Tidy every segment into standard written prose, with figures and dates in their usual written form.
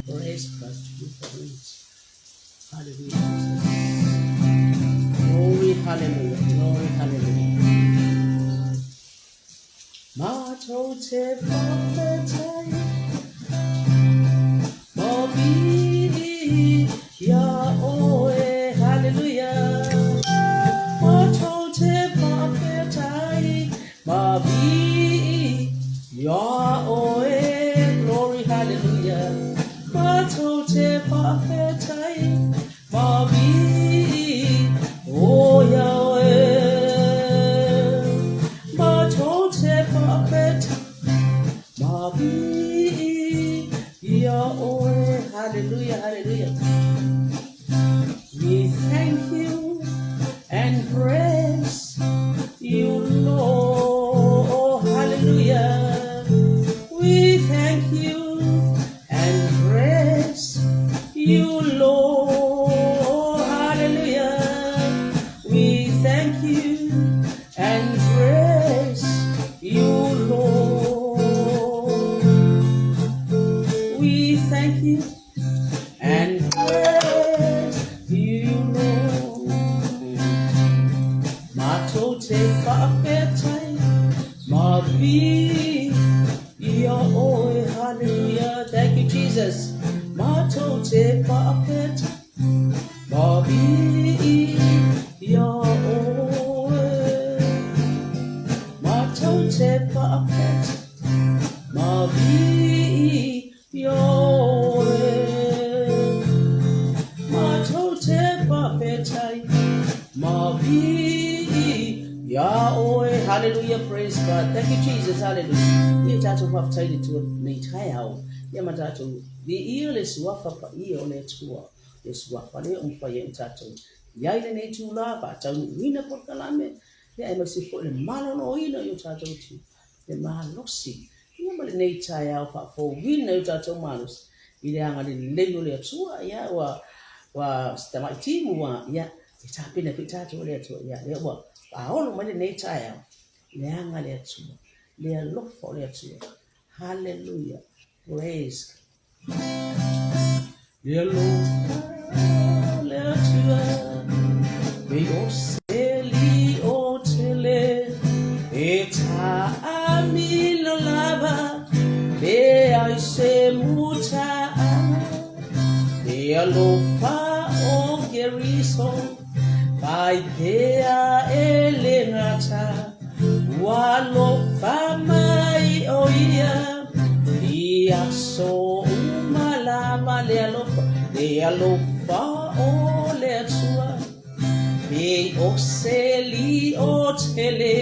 Praise God. Hallelujah, Jesus. Glory, hallelujah. Glory, hallelujah. Matote prophetai, Mobi, Yahweh, hallelujah. Matote prophetai, Mobi, Yahweh, glory, hallelujah. Matote prophetai, Mobi, oh Yahweh. Matote prophetai, Mabi, Yahweh, hallelujah, hallelujah. We thank you and praise you, Lord. Hallelujah. We thank you and praise you, Lord. Hallelujah. We thank you and praise you, Lord. We thank you and praise you, Lord. Matote fa'afetai, mavi ia oe, hallelujah. Thank you, Jesus. Matote fa'afetai, mavi ia oe. Matote fa'afetai, mavi ia oe. Matote fa'afetai, Mavi Yahweh, hallelujah, praise God. Thank you, Jesus, hallelujah. Ia tatou faafetai le Atua nei taeao. Ia ma tatou viia le suafa paia o le Atua. Le suafa lea ua mafai ai ona tatou i ai lenei itulā faataunuuina polokalame. Ia aemaise foi le maloloina i o tatou tu, le malosi. Ia ma lenei taeao faafouina i o tatou malosi i le agalelei o le Atua. Ia ua ua si tamai timu ua ia e tapena foi tatou e le Atua. Ia lea ua paolo mai lenei taeao le aga le Atua, le alofa o le Atua. Hallelujah. Praise Le alofa le Atua, pei o se lio tele, e taamilo lava, leai se mutaaga. Le alofa o Keriso, fai pea e le gata, Ua alofa mai ʻo ia i aso uma lava le alofa, le alofa o le Atua. Pei o se lio tele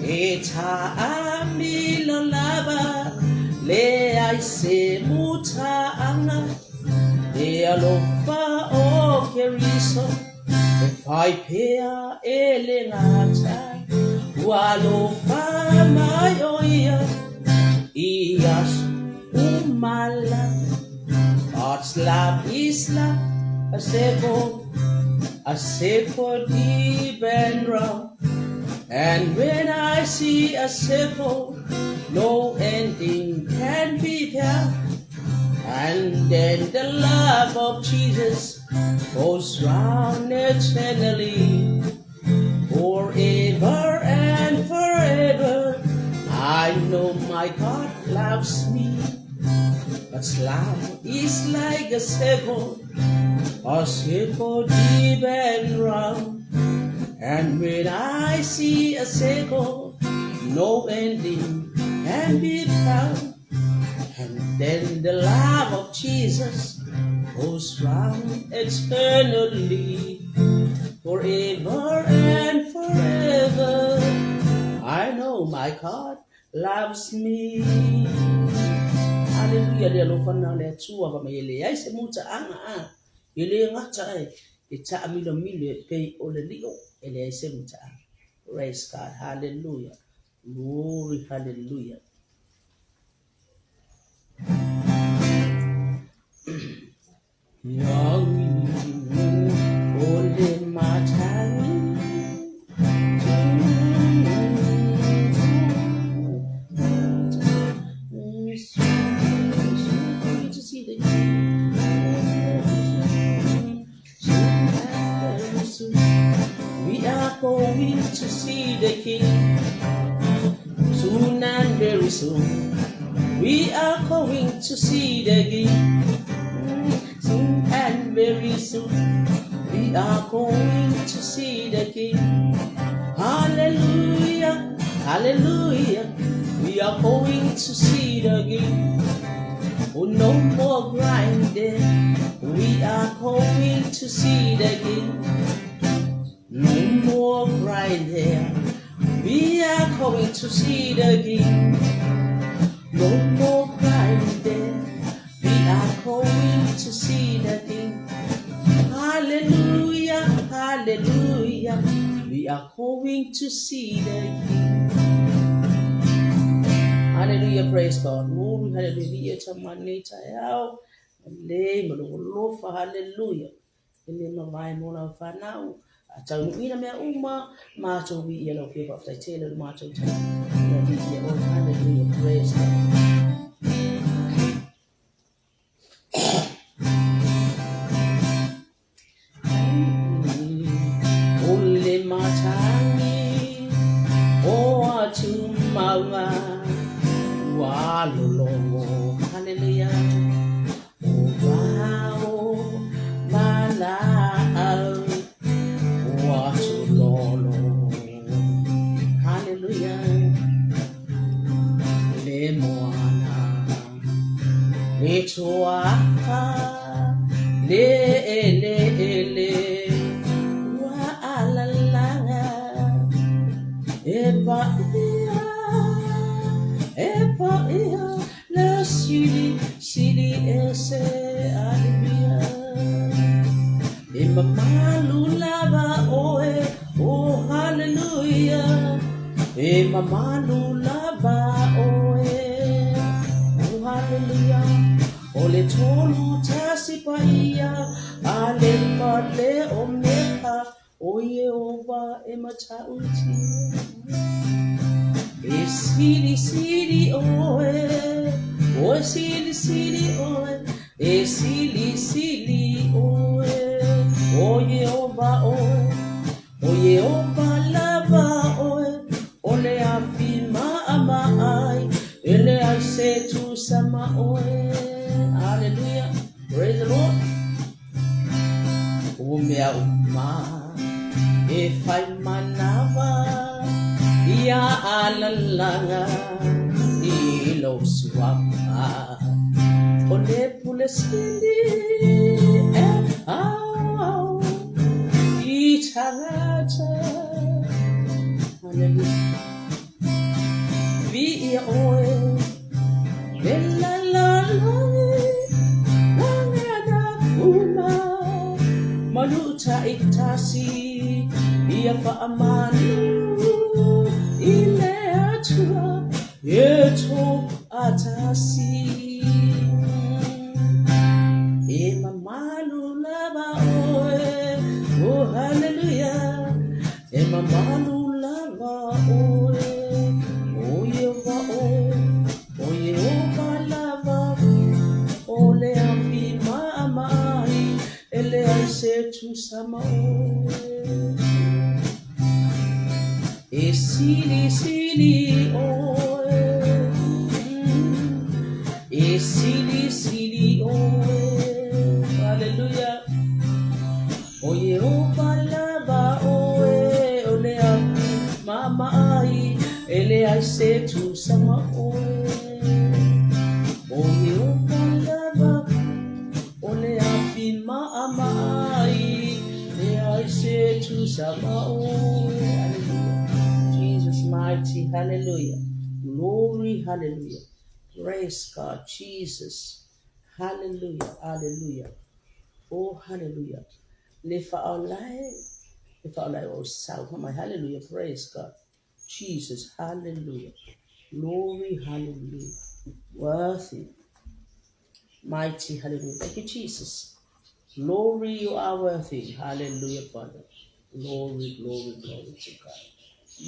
e taamilo lava, leai se mutaaga, le alofa o Keriso. E fai pea e le gata, ua alofa mai ʻo ia i aso uma lava. God's love is like a circle, a circle deep and round. And when I see a circle, no ending can be found. And then the love of Jesus goes round eternally, forever and forever. I know my God loves me. God's love is like a circle deep and round. And when I see a circle, no ending can be found. And then the love of Jesus goes round eternally, forever and forever. I know my God loves me. Hallelujah, le alofa na le Atua fa mai e leai se mutaaga a e le gata e e taamilomilo e pei o le lio e leai se mutaaga. Praise God. Hallelujah. Glory, hallelujah. O le matagi. going to see the King soon and very soon. We are going to see the King soon and very soon. We are going to see the King. Hallelujah, hallelujah. We are going to see the King. Oh, no more grinding. We are going to see the King. No more grinding. We are going to see the King. No more grinding. We are going to see the King. Hallelujah, hallelujah. We are going to see the King. Hallelujah, praise God. Glory, hallelujah. Tamani tayao. Le malolofa, hallelujah. E le mavae mo lau fanau. A taunuuina mea uma, matou viia lau Afioga faafetai tele i lo matou taimi. Ia viia oe, hallelujah, praise God. O le matagi o atumauga ua lologo. Hallelujah. O vao ma laau ua tulolo. Hallelujah. Le moana le toaka le ele ele ua alalaga e paia e paia le sili sili ese hallelujah e mamalu lava oe oh hallelujah e mamalu lava oe oh hallelujah o le tolu tasi paia alefa le omeka o Ieova e matautia E sili sili oe, oe sili sili oe, e sili sili oe, o Ieova oe, o Ieova lava oe, o le afi maamaai, e leai se tusa ma oe. Hallelujah. Praise the Lord. O mea uma e fai manawa ia alalaga i lou suafa. O le pule sili e ao i tagata. Hallelujah. Viia oe le lalolagi lagana uma manu taitasi ia faamanu i le Atua e toatasi. E mamalu lava oe, oh hallelujah. E mamalu lava oe, o Ieova oe, o Ieova lava, o le afi maamaai, e leai se tusa ma oe. E sili sili oe, e sili sili oe, hallelujah. O Ieova lava oe, o le afi maamaai, e leai se tusa ma oe. O Ieova lava, o le afi maamaai, e leai se tusa ma oe. Hallelujah. Jesus mighty, hallelujah. Glory, hallelujah. Praise God, Jesus. Hallelujah, hallelujah. Oh, hallelujah. Le faaolae, le faaolae o sau. Mai, hallelujah, praise God. Jesus, hallelujah. Glory, hallelujah. Worthy, mighty, hallelujah. Thank you, Jesus. Glory, you are worthy. Hallelujah, Father. Glory, glory, glory to God.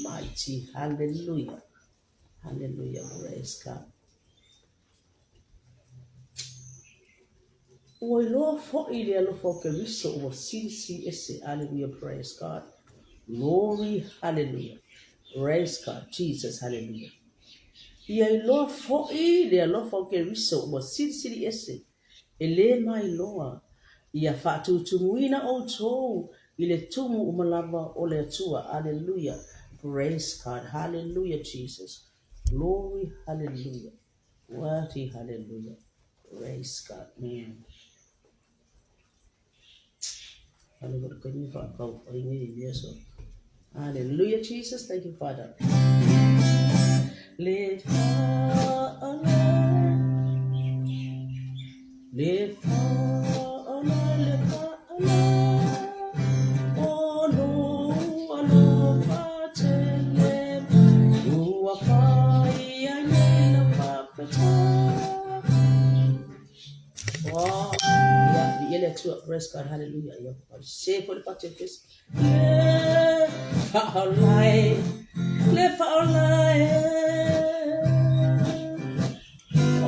Mighty, hallelujah. Hallelujah, praise God. Ua iloa foi le alofa o Keriso ua silisili ese. Hallelujah, praise God. Glory, hallelujah. Praise God, Jesus, hallelujah. Ia iloa foʻi le alofa o Keriso ua silisili ese, e lē mailoa, ia faatutumuina ʻoutou i le tumu uma lava o le Atua. Aleluia. Praise God. Hallelujah, Jesus. Glory, hallelujah. Worthy, hallelujah. Praise God. Mm. Hallelujah, Jesus. Thank you, Father. Le fa'alae, le fa'alae, le fa'alae, o lo alofa tele mai, ua fai ai nei lau faafetai. Oh, ia, viia le Atua, praise God, hallelujah. Ia, se foi le pati o Kristo. Le fa'alae, le fa'alae, o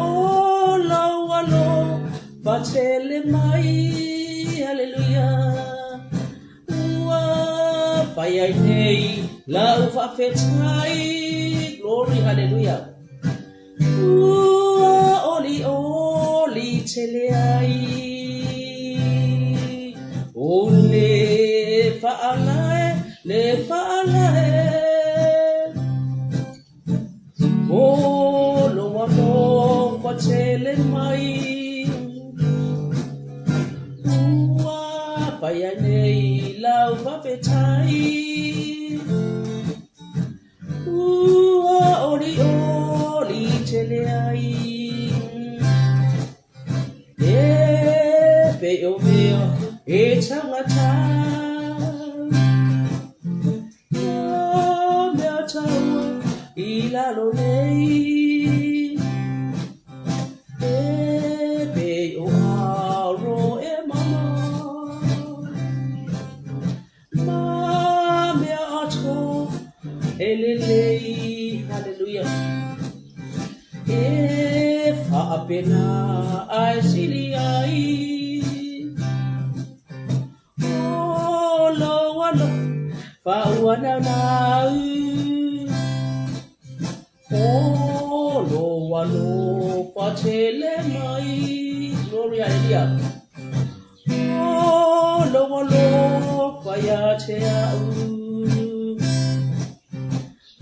lou alofa tele mai, hallelujah. Ua fai ai nei lau faafetai, glory, hallelujah. Ua olioli tele ai O le faalae, le faalae O lou alofa tele mai Ua fai ai nei lau faafetai Ua olioli tele ai E pei o mea e taugata Ngā mea taua i lalo nei E pei o aro e mama Ma mea ato e lelei, hallelujah, e faapena ai sili ai. O lou alofa ua naunau, o lou alofa tele mai, glory, hallelujah. O lou alofa ia te a'u,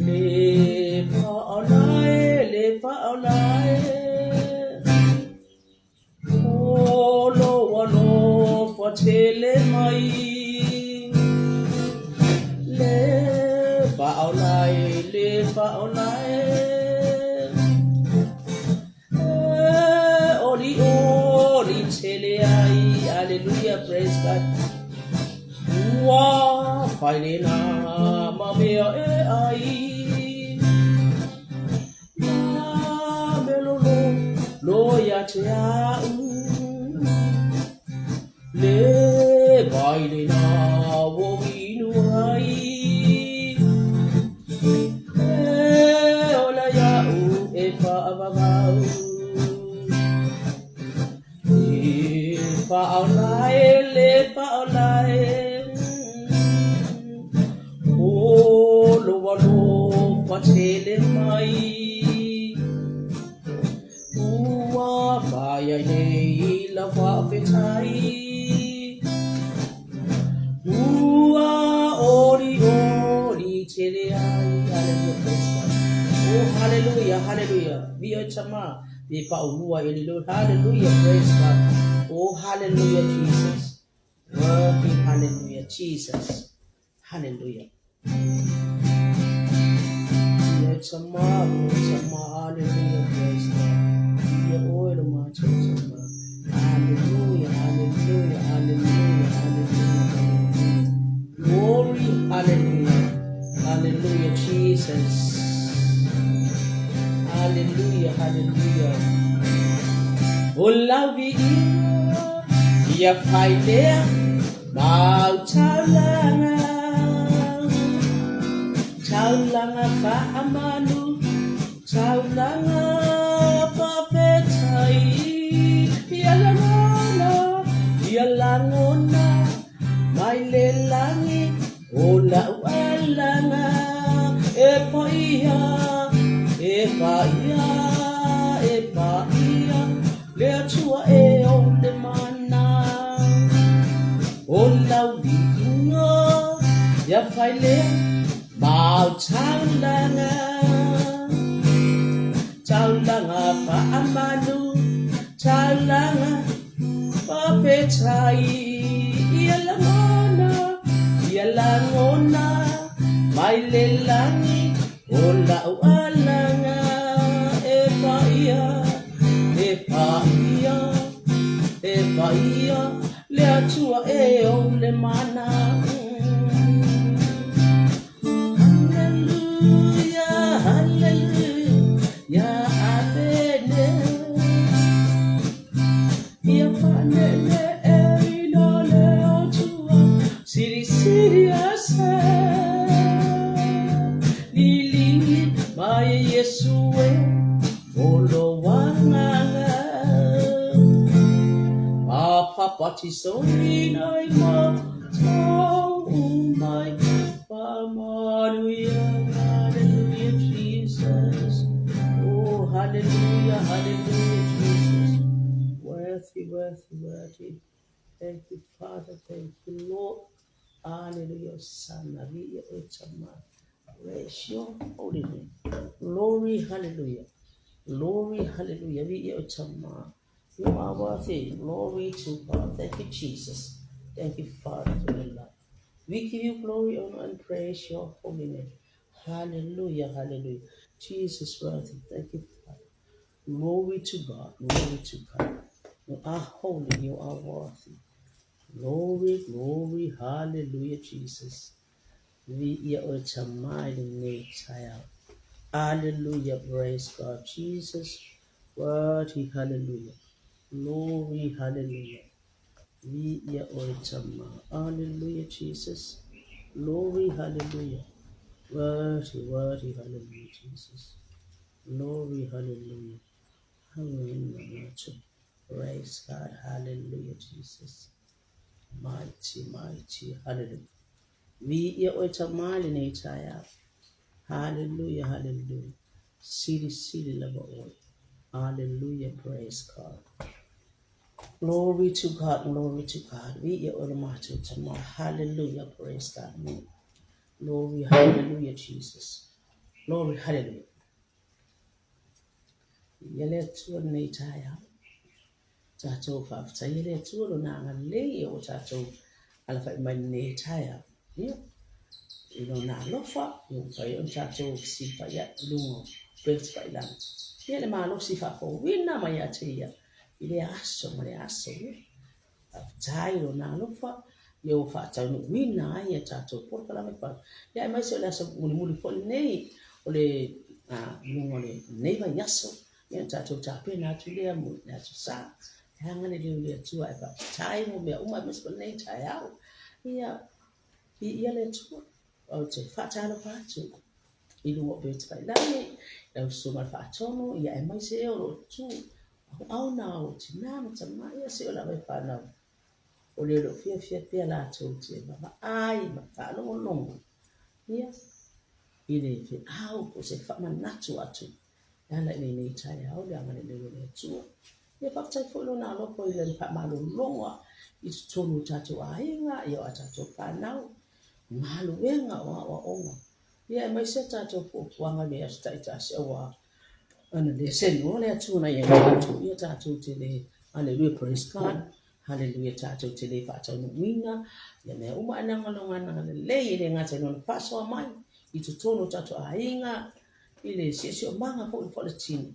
Le fa'alae, le fa'alae, O lou alofa tele mai, Le fa'alae, le fa'alae. E olioli tele ai, Hallelujah, praise God. Ua fai lena ma mea e ai. Ma me lolo lo ia te a'u. Le vai lena ua ou inu ai. E ola iaʻu e faavavau. Le faaolae, le faaolae, O lou alofa tele mai. Ua fai ai nei lau faafetai. Ua olioli tele ai. Hallelujah, praise God. Oh, hallelujah, hallelujah. Viia e Tama, pe paulua e le Hallelujah, praise God. Oh, hallelujah, Jesus. Worthy, hallelujah, Jesus. Hallelujah. Viia e Tama, viia e Tama, hallelujah, praise God. Viia oe lo matou Tama. Hallelujah, hallelujah, hallelujah, hallelujah, hallelujah. Glory, hallelujah. Hallelujah, Jesus. Hallelujah, hallelujah. O lau viiga, ia fai lea ma au taulaga, taulaga faamanu, taulaga faafetai, ia lagona, ia lagona mai le lagi o la'u ai lea mau taulaga, taulaga faamanu, taulaga faafetai. Ia lagona, ia lagona mai le lagi o la'u alaga e paia, e paia, e paia le Atua e ou le mana. Hallelujah, hallelujah, amene. Ia faaneneeina le Atua, silisili ese. Liligi mai e Iesu e o lou agaga. Mapapatisoina i matou uma i faamanuia. Hallelujah, Jesus. Oh, hallelujah, hallelujah, Jesus. Worthy, worthy, worthy. Thank you, Father. Thank you, Lord. Hallelujah. Hosanna. Viia oe Tama. Bless your holy name. Glory, hallelujah. Glory, hallelujah. Viia oe Tama. You are worthy. Glory to God. Thank you, Jesus. Thank you, Father, for your love. We give you glory, honor, and praise your holy name. Hallelujah, hallelujah. Jesus worthy. Thank you, Father. Glory to God. Glory to God. You are holy. You are worthy. Glory, glory, hallelujah, Jesus. Viia oe Tama i lenei taeao. Hallelujah, praise God. Jesus, worthy, hallelujah. Glory, hallelujah. Viia oe Tama. Hallelujah, Jesus. Glory, hallelujah. Worthy, worthy, hallelujah, Jesus. Glory, hallelujah. Hallelujah. Praise God, hallelujah, Jesus. Mighty, mighty, hallelujah. Viia oe Tama i lenei taeao. Hallelujah, hallelujah. Silisili lava oe. Hallelujah, praise God. Glory to God, glory to God. Viia oe le matou Tama. Hallelujah, praise God. Glory, hallelujah, Jesus. Glory, hallelujah. Ia le Atua lenei taeao. Tatou faafetai e le Atua lona agalelei o tatou alafai mai lenei taeao. Ia, i lona alofa, ia ua mafai ai ona tatou fesilafai i luga o upega tafailagi. Ia le malosi faafouina mai ia te ia i lea aso ma lea aso. Ia, faafetai i lona alofa, ia ua faataunuuina ai a tatou polokalame fai. Ia aemaise o le aso mulimuli foi lenei o le luga o lenei vaiaso. Ia ona tatou tapena atu lea mo le Aso Sa. E agalelei o le Atua ae faafetai mo mea uma aemaise foi lenei taeao. Ia, viia le Atua. Ou te faatalofa atu i luga o upega tafailagi, lau Susuga i le Faatonu, ia aemaise e o lo o tu auauna o tina ma tama, ia seia lava e fanau. O le o lo o fiafia pea latou te vaavaai ma faalogologo, ia, i le feau po o se faamanatu atu E ala i lenei taeao le agalelei o le Atua. Ia faafetai foi Lona alofa i Lana faamalologa i totonu o tatou aiga, ia o a tatou fanau, galuega o aoaoga, ia aemaise a tatou fuafuaga i le aso taitasi aua ana le senoa le Atua na ia tatou, ia tatou te le, Hallelujah, praise God, Hallelujah, tatou te le faataunuuina ia mea uma ae na lona agalelei e le gata i Lona faasoa mai i totonu o tatou aiga, i le siosiomaga foi faaletino,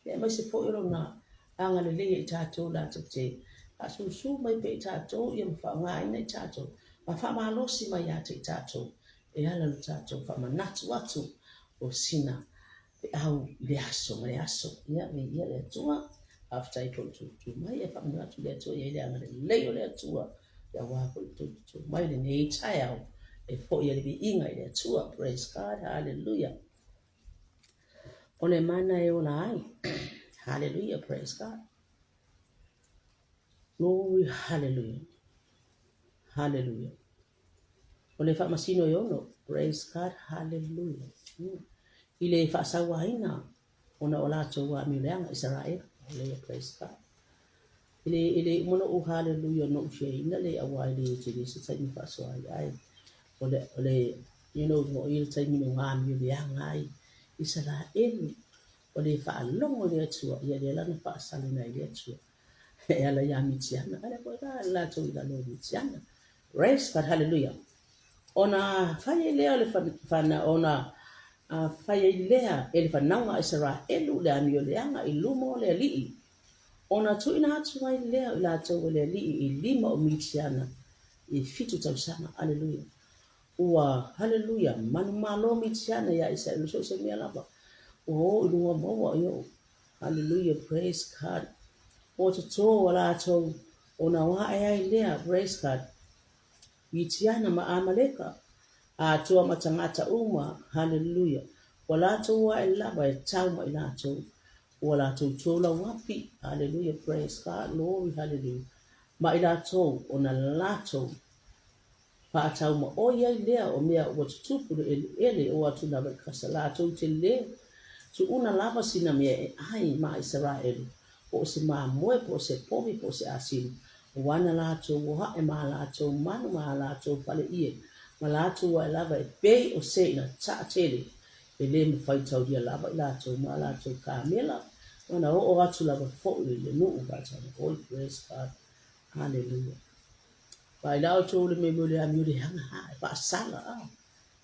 aemaise foi o lona agalelei ia i tatou latou te faasusu mai pea i tatou ia ma faaaogaina i tatou ma faamalosi mai ia te i tatou e ala i lo tatou faamanatu atu o sina feau i le aso ma le aso. Ia, viia le Atua, faafetai foi i le tutu mai, e faamanuia atu le Atua, e i ai le agalelei o le Atua, aua foi le tutu mai lenei taeao e foi ai le viiga i le Atua. Praise God, hallelujah. O le mana e ola ai. Hallelujah, praise God. Glory, hallelujah. Hallelujah. O le faamasino e ono. Praise God, hallelujah. I le faasauaina ona o latou amioleaga Isaraela. Hallelujah, praise God. E le, e le uma noʻu hallelujah noʻu fiaina le aua e le tele se taimi faasoa ai, ae o le, o le You know, o i le taimi no ngā mi o leaga ai Isaraelu, ua le faalogo i le Atua, ia lea la na faasalena ai le Atua e ala iā Mitiana. A lea foi la latou i lalo o Mitiana. Praise God, hallelujah. Ona fai ai lea o le fana, ona fai ai lea e le fanauga a Isaraelu le amioleaga i luma o le Alii, ona tuuina atu ai lea o i latou e le Alii i lima o Mitiana i 7 tausaga. Aleluia. Ua, haleluia, manumalo Mitiana iā Isaraelu, so o se mea lava, ua o i luga maua, io, haleluia, praise God. Ua totō a latou, ona o ae ai lea, praise God, Mitiana ma Amaleka, atoa ma tagata uma, haleluia, ua latou ae lava e tau mai latou, ua latou toulau api, haleluia, praise God, glory, haleluia, ma i latou, ona latou Faataumaoi ai lea o mea ua tutupu le eleele o atu lava i kasa latou te le tuuna lava sina mea e ai ma Isaraelu, po o se mamoe, po o se povi, po o se asini, o ana latou oaʻe ma a latou manu ma a latou fale ie, ma latou ae lava e pei o se ina taʻa tele, e le mafai taulia lava i latou ma a latou kamela, ma na oo atu lava foʻi i le nuu faataumaoi. Praise God. Hallelujah. Vaai la outou le mea o le amio leaga ha, e faasala a.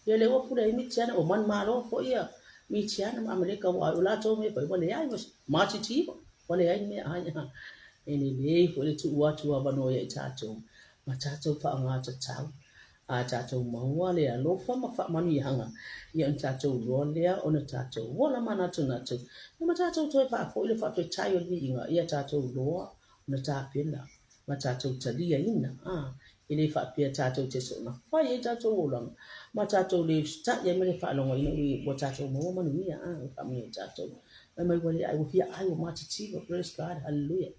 Ia lea ua pule ai Mitiana, ua manumalo foi ia Mitiana ma Amaleka aua o latou mea fai ua leai ma matitiva, ua leai ni mea ai ha. E lelei foi le tuu atu avanoa ia i tatou ma tatou faaaoga tatau a tatou maua le alofa ma faamanuiaga, ia ona tatou iloa lea ona tatou ola manatunatu, ia ma tatou toe faafoi le faafetai o le viiga, ia tatou iloa ona tapena ma tatou taliaina, a, e le faapea tatou te soona fai ai tatou olaga, ma tatou le usitai ai ma le faalogoina ua tatou maua manuia, a, ua faamanuia i tatou. Fai mai ua le ai, ua fia ai, ua matitiva, praise God, hallelujah.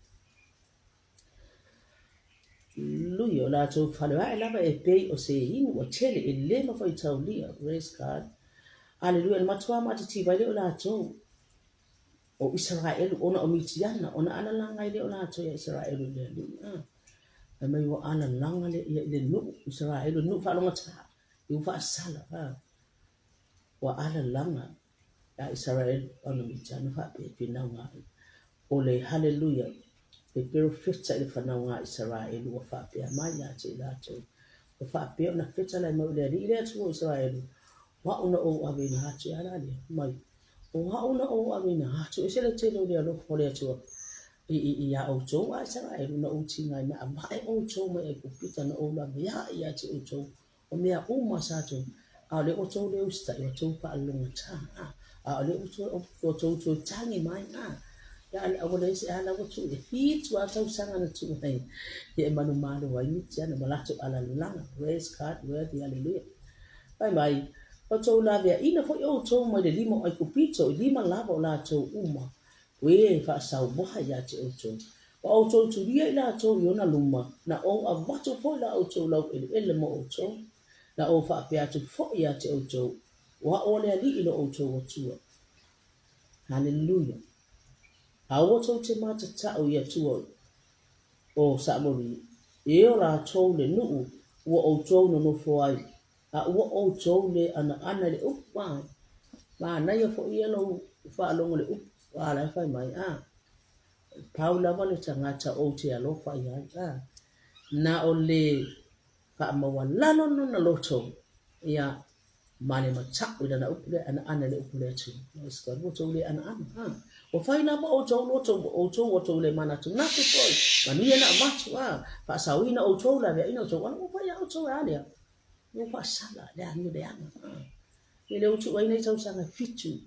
Hallelujah, o latou faleae lava e pei o se inu ua tele e le mafai taulia, praise God. Hallelujah, na matua matitiva ai lea o latou. O Isaraelu, ona o Mitiana, ona alalaga ai lea o latou ia Isaraelu i le alii, a. Fai mai ua alalaga lea ia i le nuu Isaraelu, le nuu faalogata, i ua faasala, a. Ua alalaga ia Isaraelu ona Mitiana faapea e finauga ai. O le haleluia, le perofeta i le fanauga a Isaraelu ua faapea mai ia te i latou, ua faapea ona fetalai mai o le Alii le Atua o Isaraelu, o au na ou aveina atu e ala lea mai. O au na ou aveina atu, ese le tele o le alofa o le Atua i, i, iā ʻoutou a Isaraelu, na ou tiga ai na avae ʻoutou mai ʻAigupita, na ou lawe aʻe iā te ʻoutou, o mea uma sa tou, ʻaʻole ʻoutou le usitai, ua tou faalogatā, a, ʻaʻole ʻoutou, ua tou toe tagi mai, a, ia a, ua leai se ala ua tuu e 7 lava tausaga na tuu ai, ia e manumalo ai Mitiana ma latou alalaga, praise God, worthy, hallelujah. Fai mai, Ua tou laveaina foi ʻoutou mai le lima o ʻAigupito i lima lava o latou uma, koe e faasauaha iā te ʻoutou. Ua ʻoutou tulia i latou i ona luma, na ou avatu foi la ʻoutou lauʻeleʻele mo ʻoutou, na ou faapea atu foi iā te ʻoutou, O aʻo le Alii lo ʻoutou Atua. Haleluia! Aua tou te matatau i Atua o Saʻamori, e o latou le nuu ua ʻoutou nonofo ai, A ua ʻoutou le ʻanaʻana i le upu, a manaia foi ia lou faalogo i le upu, a la e fai mai, a, pau lava le tagata ou te alofa i ai, a, na o le faamaualalo lona loto, ia, ma le mataʻu i lana upu lea, ʻanaʻana i le upu le Atua. Praise God. Ua outou le ʻanaʻana, a. Ua fai lava ʻoutou loto, ua ʻoutou ua outou le manatunatu foi, manuia na avatu, a, faasaoina ʻoutou, laveaina ʻoutou ala, ua fai lava ʻoutou e a lea. Ua faasala le amio leaga. Ia lea ua tuu ai nei tausaga e 7.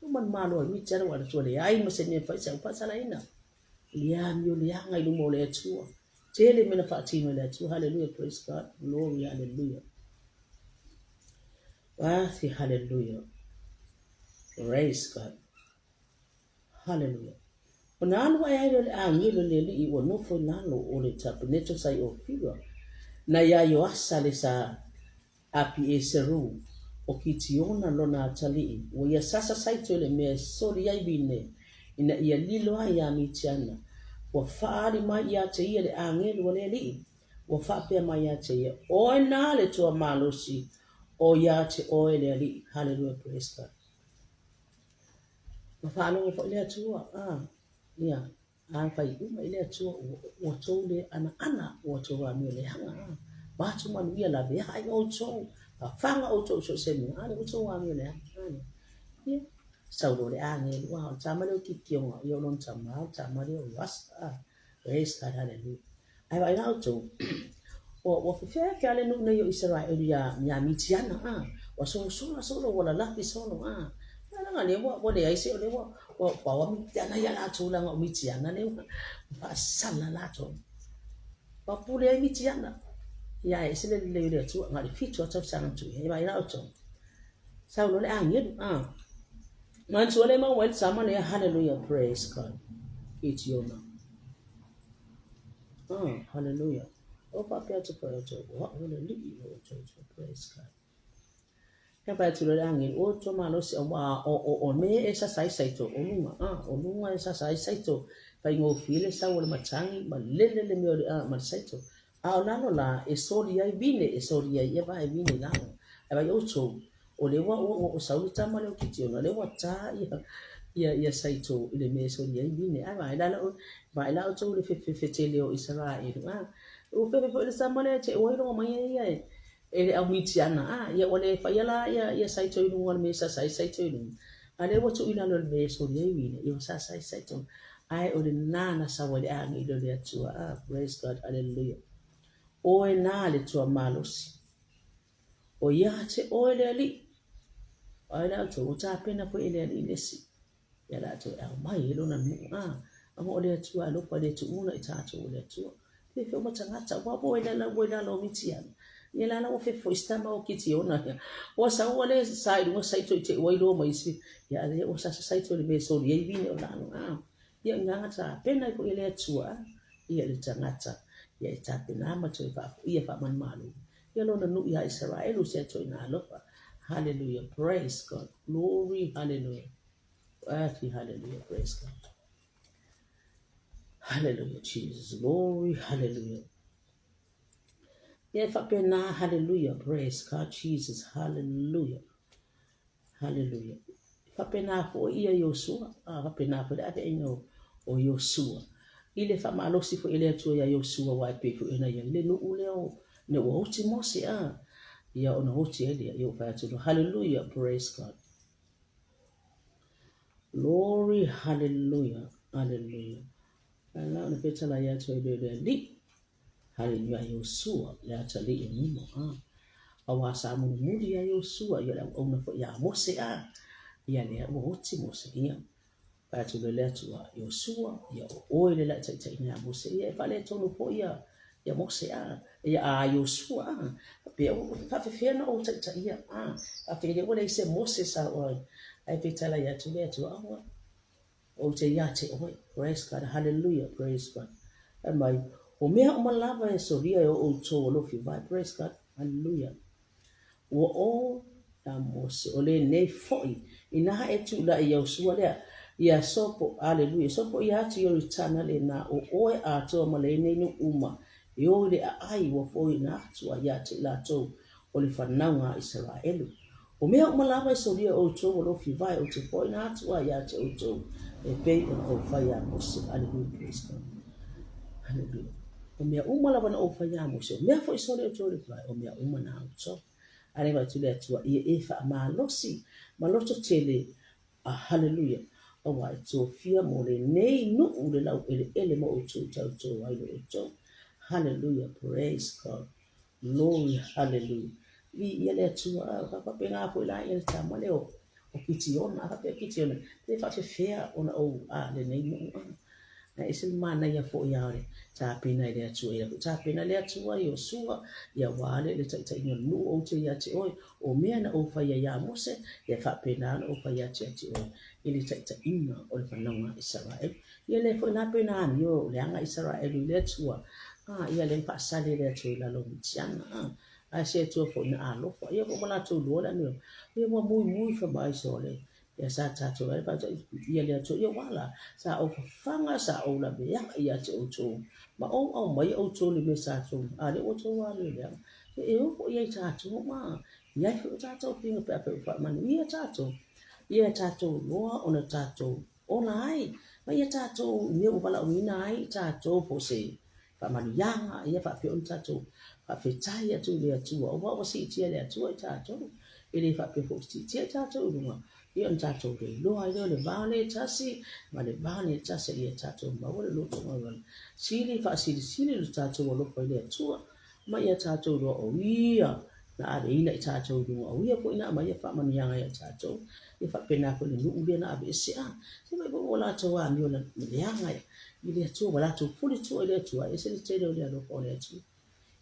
Ua manumalo ai miti ala ua ala tua leai ma se mea e fai sa ua faasalaina. Le amio leaga i luma o le Atua. Tele mea na faatino e le Atua. Hallelujah, praise God, glory, hallelujah. Worthy, hallelujah. Praise God. Haleluia! Ona alu aʻe ai lea o le ʻāgelo i le aliʻi ua nofo i lalo o le tapeneto sa i ʻOfira, na iā Ioasa le sa Apiʻeseru, ʻo Kitiona lona atalii, ua ia sasa saito i le mea e soli ai wine, ina ia lilo ai iā Mitiana. Ua faaali mai iā te ia le ʻāgelo a le aliʻi, ua faapea mai iā te ia, ʻOe nā le toa malosi. O ia te oe le Alii. Hallelujah, praise God. Ma faalogo foi le Atua, ah, ia, a fai uma i le Atua, ua tou le anaana, ua tou amio leaga, ah, vatu manuia laveai outou, fafaga outou i so o se mea, a lea ua tou amio leaga, ah, ia, sau loa le agelu, ah, o le tama lea o Kikionga, ia o lona tama, o le tama lea o Ioasa, ah, praise God, hallelujah. Ae vaai la outou, ua fefea le nuu nei o Isaraelu iā Mitiana, a, ua solosola solo, ua lalafi solo, a. Leaga lea ua leai se, o lea ua paoa Mitiana ia latou, leaga o Mitiana lea ua faasala latou. Ua pule ai Mitiana. Ia ae ese le lelei o le Atua, na o le 7 lava tausaga na tuu i ai. Vaai la outou, sau loa le agelu, a. Manatua lea e maua ai le tama lea, hallelujah, praise God, Kitiona. Oh, hallelujah. O faapea atu foi outou, o au le Alii o outou Atua, praise God. Ia fai atu loa le agelu, o tua malosi auā o o o me e sasa ai saito o luga, a, o luga e sasa ai saito, faigofie le sau o le matagi ma lele le mea o le a ma le saito. A o lalo la, e soli ai vine, e soli ai ia vae vine i lalo. Ae vaai outou, O lea ua ua ua sau le tama lea o Kitiona, o lea ua ta ia ia ia Saito i le mea e soli ai vine. Ae vaai la vaai la outou i le fefefe tele o Isaraelu, a. Ua fefe foi le tama lea te ua iloa mai e ia e e le au Mitiana, a. Ia ua le faia la ia ia Saito i luga o le mea e sasa ai Saito i luga. A lea ua tuu i lalo i le mea e soli ai vine, ia ua sasa ai Saito. Ae o lena na sau ai le agelu o le Atua, a. Praise God, hallelujah. Oe na le tua malosi. O ia te oe le Alii. O ai la outou, ua tapena foi e le Alii le isi ia latou e aumai ai lona nuu. A, aua o le Atua alofa e le tuuna i tatou o le Atua. Fefe uma tagata, ua ua i lalo, ua i lalo o Mitiana. Ia la la ua fefe foi si tama o Kitiona ia. Ua sau ua le sa i luga saito i te ua iloa mai isi. Ia a lea ua sasa saito i le mea e soli ai vine o lalo. A, ia ngaga tapena ai foi e le Atua. A, ia le tagata, ia e tapena ma toe faafoia faamalumalu. Ia lona nuu iā Isaraelu se atoa ina alofa. Hallelujah praise God glory hallelujah worthy hallelujah praise God hallelujah Jesus glory hallelujah Ia e faapena hallelujah praise God Jesus hallelujah hallelujah E faapena foi ia Iosua a faapena foi le aveaina o Iosua i le faamalosi foi e le Atua iā Iosua aua e pei foi ona i ai le nuu lea o ina ua oti Mose a ia ona oti ai lea ia ua fai atu loa hallelujah praise God glory hallelujah hallelujah ala ona fetalai atu ai lea le Alii Haleluia Iosua, le atalii o Numa, a. Auā sa mulimuli ia Iosua, ia o le auauna foi ia Mose, a. Ia lea ua oti Mose, ia. Fai atu loa le Atua, Iosua, ia o oe le la e taitaiina ia Mose, ia e faaletonu foi ia, ia Mose, a. Ia a Iosua, a. Faapea, ua faafefea ona ou taitaia, a. Faapea lea ua leai se Mose sa oe. Ae fetalai atu le Atua, aua. Ou te ia te oe. Praise God. Hallelujah. Praise God. Fai mai, o mea uma lava e solia e o outou alofi vai. Praise God. Hallelujah. Ua o ia Mose, o lenei foi, inā e tūlaʻi i Iosua lea, ia sopo, hallelujah, sopo ia atu Ioritana lena, o oe atoa ma lenei nuu uma, e o i le aai ua foina atu ai ia te i latou o le fanauga a Isaraelu. O mea uma lava e solia e outou alofi vae ou te foina atu ai ia te outou, e pei ona ou fai iā Mose. Aleluia, praise God. Aleluia. O mea uma lava na ou fai iā Mose, o mea foi soli outou alofi vae, o mea uma na outou. A le vaai atu le Atua, ia e faamalosi ma loto tele, a haleluia, auā e tofia mo lenei nuu le laueleele ma outou tautou ai lo outou. Haleluia, praise God. Glory hallelujah. Viia le Atua. A faapena foi la ia le tama lea o Kitiona. A faapea Kitiona, pe faafefea ona ou a lenei nuu a. Ae ese le manaia foi a o le tapena e le Atua. Ia foi tapena le Atua i Iosua, ia aua le le taitaiina o le nuu ou te ia te oe. O mea na ou faia ia Mose, ia faapena ona ou faia atu ia te oe i le taitaiina o le fanauga a Isaraelu. Ia lea foi la pei na amio leaga Isaraelu i le Atua, a ia lea na faasali e le Atua i lalo o Mitiana, a ae se Atua foi na alofa. Ia ua latou lua le amio, ia ua muimui fai mai sole, ia sa tatou ai fa ia le Atua, ia ua la, sa ou fafaga, sa ou laveai ia te outou, ma ou aumai outou i le mea sa tou, a lea ua outou amio leaga. Ia e o foi ia i tatou ma. I ai foi o tatou finga pe afai ua faamanuia tatou, ia tatou iloa ona tatou ola ai, ma ia tatou i mea ua valaauina ai i tatou po o se faamanuiaga, ia faapea ona tatou faafetai atu i le Atua, aua ua siitia e le Atua i tatou, e le faapea foi ua siitia i tatou i luga, ia ona tatou le iloa ai lea o le va lea e tasi ma le va lea e tasi, ia tatou maua le loto maualalo, sili faasilisili lo tatou alofa i le Atua, ma ia tatou iloa o Ia na aveina i tatou i luga, o Ia foi na aumaia faamanuiaga ia tatou, ia faapena foi le nuu lea na aveese a. Se mai foi ua latou amio leaga i le Atua, ua latou fuli tua i le Atua, e ese le tele o le alofa o le Atua.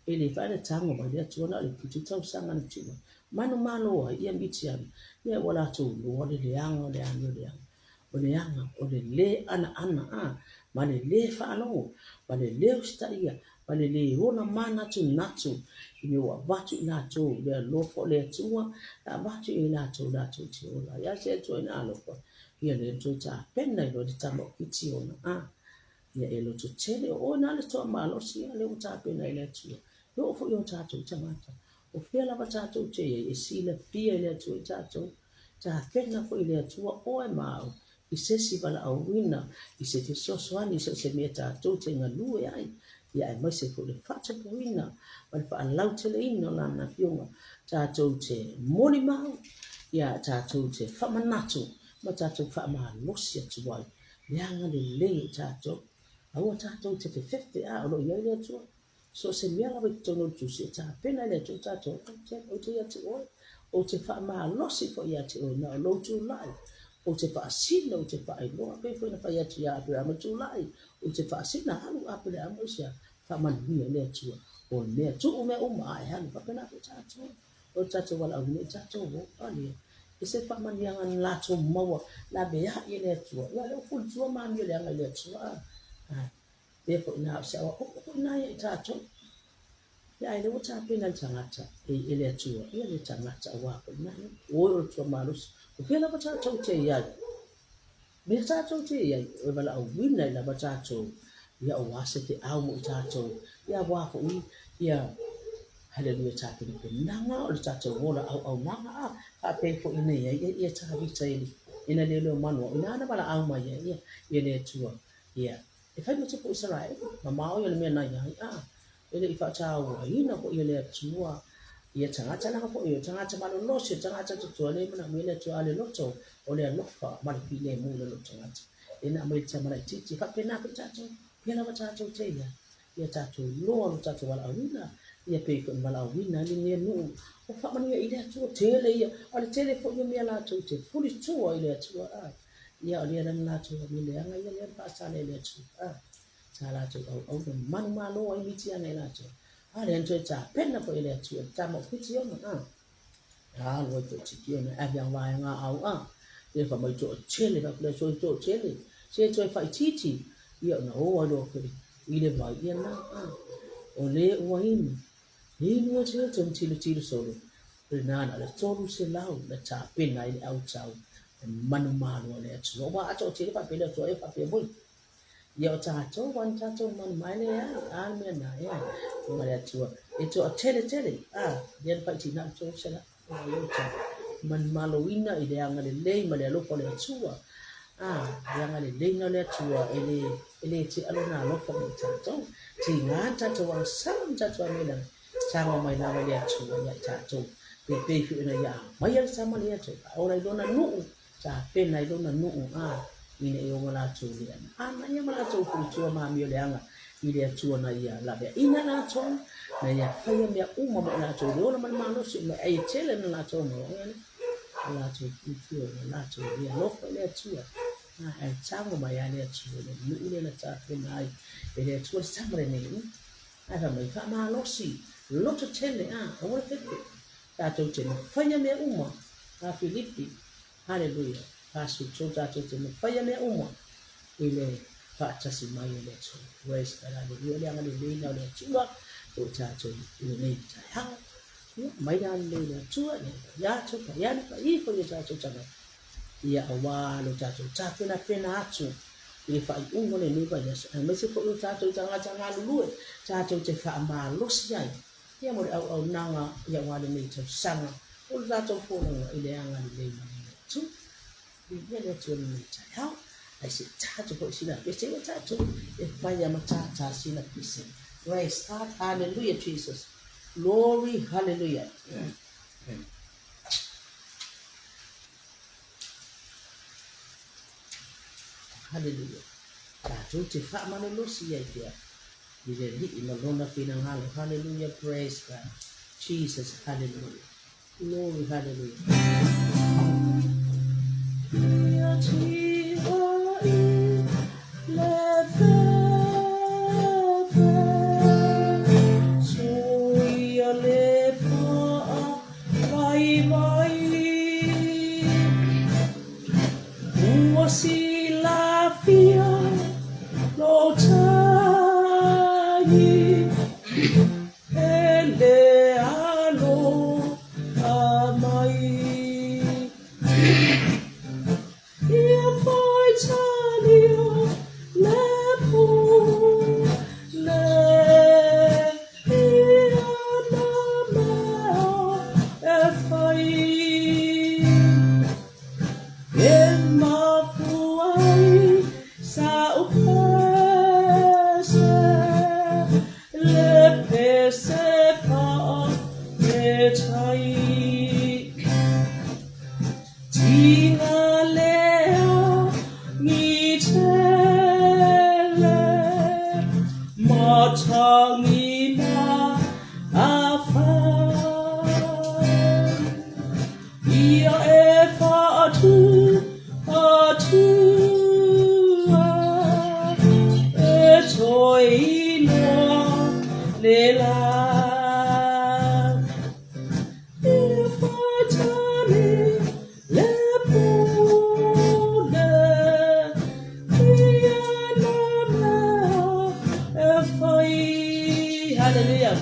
E le fae le tago mai le Atua na o le 7 tausaga na tua. Manumalo ai ia Mitiana, ia ua latou iloa le leaga o le amio leaga. O le aga o le lē anaana a, ma le lē faalogo, ma le lē usitaia, ma le lē ola manatunatu i mea ua avatu i latou i le alofa o le Atua, na avatu i ai latou latou te ola ai. A se Atua ina alofa, ia lea na toe tapena ai loa le tama o Kitiona a. Ia e loto tele, o oe na le toa malosi a lea ua tapena e le Atua. E oo foi i o tatou tagata, o fea lava tatou te i ai, e silafia e le Atua i tatou. Tapena foi e le Atua oe ma au i se isi valaauina, i se fesoasoani i so o se mea tatou te galue ai, ia aemaise foi le faatupuina ma le faalauteleina o Lana Afioga. Tatou te molimau, ia tatou te faamanatu ma tatou faamalosi atu ai le agalelei o tatou. Aua tatou te fefefe, a o lo o i ai le Atua. So o se mea lava i totonu o le tusi e tapena e le Atua tatou, ou te ia te oe, ou te faamalosi foi ia te oe, na o lou tulai, ou te faasino, ou te faailoa, pei foi na fai atu ia Aperama, tulai, ou te faasino, alu Aperama i se faamanuia e le Atua, o le mea tuu mea uma a e alu, faapena foi tatou, o le tatou valaauina i tatou o, alia, e se faamanuiaga na latou maua, laveai e le Atua, ia lea ua fulitua ma amio leaga i le Atua, a. Pea foi na o se aoaoga foi na ia i tatou. Ia ae lea ua tapena le tagata e, e le Atua, ia le tagata aua foi na ia. Oi o le Atua malosi. O fea lava tatou te i ai? Mea tatou te i ai, o e valaauina ai lava tatou, ia aua se feau mo i tatou, ia aua foi, ia, haleluia, tapenapenaga o le tatou ola auaunaga, a, faapea foi ina ia ia, ia Tavita i, ina leoleo manu, ina na valaau mai ai, ia, ia le Atua, ia, E fai ma tupu o Isaraelu, mamao ia le mea na i ai, a e le i faatauaina foi e le Atua ia tagata, leaga foi o tagata malolosi, o tagata totoa, le manaomia le Atua, a o le loto o le alofa ma le filemu i le loto tagata, lea na aumai le tama laitiiti. E faapena foi tatou, pea lava tatou te i ai, ia tatou iloa lo tatou valaauina, ia pei foi ona valaauina ai lenei nuu, ua faamanuia i le Atua, tele ia, o le tele foi o mea latou te fulitua i le Atua, a. Ia o lea lana latou amio leaga ia lea na faasala e le Atua. A, sa latou auauna manumalo ai Mitiana e latou. A lea na toe tapena foi e le Atua le tama o Kitiona. A, alu ai foi Kitiona e ave ana vaega au. A, ia fai mai toatele, fai atu le Atua toatele, se toe faaitiiti. Ia ona o ai loa foi i le vai ia na. A, o le ua inu, inu eteete ma tilotilo solo, o lena na o le 300 na tapena ai le autau e manumalo a le Atua. Ua a toatele faapea le Atua e faapea foi. Ia o tatou ua ni tatou manu mai le ai, a le mea na e ai. Ma le Atua e toatele tele, a lea na faitina le 300. O le ta manumaloina i le agalelei ma le alofa o le Atua. A, le agalelei na o le Atua e le, e le tea lona alofa mo i tatou. Tiga tatou agasala ma tatou amelaga, tago mai lava i le Atua ia i tatou. Pe pei foi ona ia aumaia le tama lea toe faaola i lona nuu, tapena i lona nuu, a, ina ia oga latou le anaana ia ma latou fulitua ma amio leaga i le Atua na ia laveaina latou, na ia faia mea uma mo i latou i le ola ma le malosi, o meaai e tele na latou maua ai ana, o latou fulitua ma latou le alofa i le Atua. A, ae tago mai lava le Atua i le nuu lea na tapena ai e le Atua le tama lenei. Ae fai mai, faamalosi, loto tele, a, aua le fefe. Tatou te mafaia mea uma. A Filipi, haleluia, 43, tatou te mafaia mea uma i le faatasi mai o le Atua. Praise God, haleluia, le agalelei na o le Atua o tatou i lenei taeao. Ia, mai le agalelei o le Atua, ia pai atu, pai ane, pai ifo i o tatou tagata. Ia, aua lo tatou tapenapena atu i le faaiuga o lenei vaiaso, aemaise foi o tatou tagata galulue, tatou te faamalosi ai ia mo le auaunaga ia aua lenei tausaga. O le tatou folauga i le agalelei mai o le Atua. Viia le Atua i lenei taeao. Ae se i tatou foi sina pese ia tatou e fai a matata sina pese. Praise God. Hallelujah Jesus. Glory hallelujah. Hallelujah. Tatou te faamalolosi ai pea i le Alii ma Lona finagalo. Hallelujah. Praise God. Jesus. Hallelujah. Glory. Hallelujah. Ia tia i le fefe, soia le paa vaivai. Ua silafia lou tai e le aloha mai. Ia faitalia le pule ia nā mea e fai. E mafua ai sa'u pese, le pese fa'afetai. Tiga lea ngi tele, matangi ma afai. Ia e fa'atu atua e toe iloa le la. Ia faitali le pule, ia na mea e fai. Hallelujah.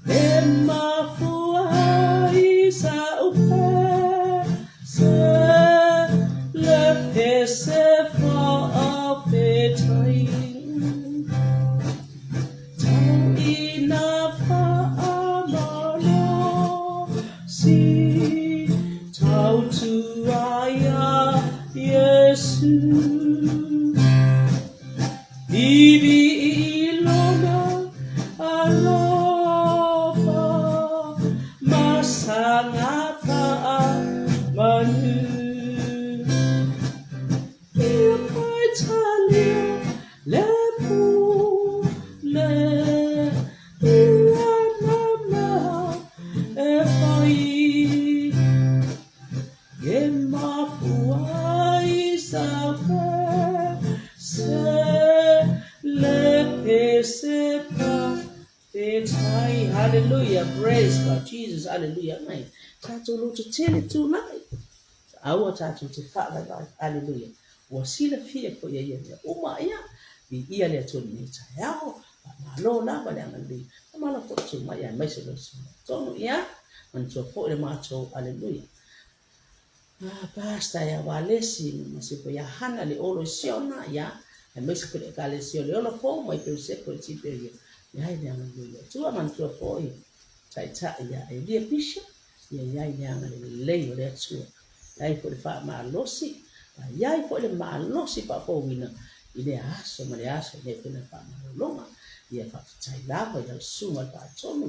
E mafua ai sa'u pese, le pese fa'afetai. Tau ina fa'amalosi, tau tua iā Iesu. Ivi i lona alofa ma sanga fa'amanu. Ia paitalia le pule ia na mea e fai. E mafua ai sa pese, le pese fa'afetai. Hallelujah, praise God, Jesus, hallelujah. Mai, tatou loto tele tūnai. Aua tatou te whaavaivai, hallelujah. Ua silafia foi e ia mea uma ia, viia le Atua i lenei taeao, faamalo lava le agalelei. Faamalo foi tū mai aemaise lou suafa tonu ia, manatua foi le matou, hallelujah. Ah, Pastor ia Walesi ma se fo ia Hana le olo i Siona ia, aemaise foi le Ekalesia o le Ola Fou mai Peuseko i Tiperia. Ia ai le agalelei o le Atua, manatua foi Taitai ia Elia Pisha, ia i ai le agalelei o le Atua. Ia ai foi le faamalosi, a i ai foi le malosi faafouina i lea aso ma le aso i lea foi na faamalologa. Ia faafetai lava i lau susuga i le Faatonu,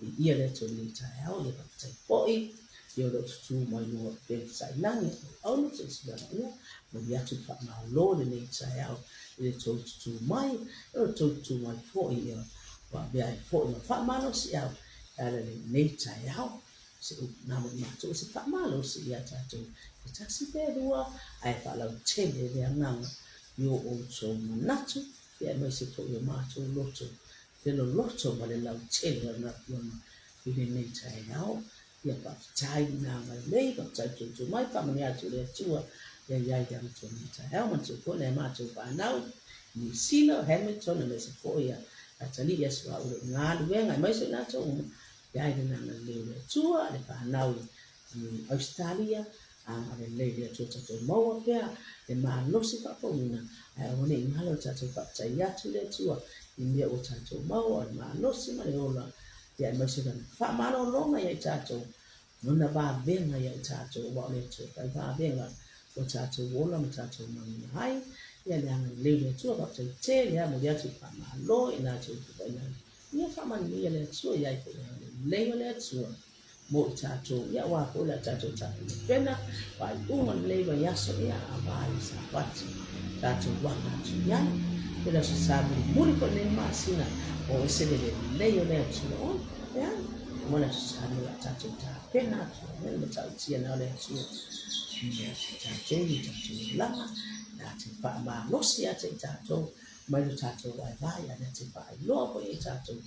i ia le Atua i lenei taeao, ia faafetai foi ia o lo o tutū mai luga o Pemfsailangi o Aulu Silasilaga ia momoli atu le faamalo i lenei taeao i le tou tutū mai, o le tou tutū mai foi ia ua avea ai foi ma faamalosiau e ala i lenei taeao. Se upu na mo i matou se faamalosi ia tatou e tasi pe lua ae faalautele le agaga i o outou manatu ia aemaise foi o matou loto le loloto ma le lautele o lana Afioga i lenei taeao. Ia faafetai i nā agalelei, faafetai i toutou mai, faamanuia atu i le Atua ia i ai le Atua i lenei taeao. Manatua foi nai a matou fanau i Niu Sila, o Hamilton, aemaise foi ia Atalii ia Suauu i galuega, aemaise o i latou uma, ia ai lena agalelei o le Atua, le fanau i Ausetalia, agalelei le Atua tatou maua pea le malosi faafouina, ae aua ne i galo le tatou faafetai atu i le Atua i mea ua tatou maua, o le malosi ma le ola, ia aemaise lana faamalologa ia i tatou. Lona vavega ia i tatou, aua o le Atua fai vavega o tatou ola ma tatou manuia ai. Ia le agalelei o le Atua, faafetai tele lava, momoli atu le faamalo i la outou tuuaiga. Ia faamanuia le Atua ia ai foi le agalelei o le Atua mo i tatou, ia aua foi le tatou tapenapena faaiuga o lenei vaiaso, ia aua le Sapati tatou aga atu i ai. O le aso Sa mulimuli foi lenei masina o ese le lelei o le Atua. Oi, ia, mo le aso Sa mo le tatou tapena atu ai le matautia na o le Atua. Ia te tatou i tatou olaga, na te faamalosi ia te i tatou mai lo tatou vaivai, a na te faailoa foi ia i tatou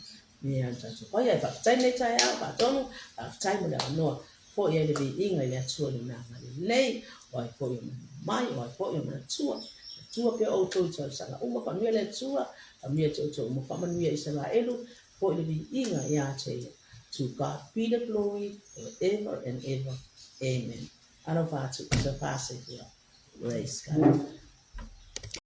mea na tatou faia. E faafetai lenei taeao, faatonu, faafetai mo le avanoa. Foi ai le viiga i le Atua i Lona agalelei, o ai foi o mana mai, o ai foi o manatua. Matua pea outou i talosaga uma, faamanuia le Atua, faamanuia te outou uma, faamanuia Isaraelu, foi le viiga ia te ia. To God be the glory forever and ever. Amen. Alofa atu, so far so good. Praise God.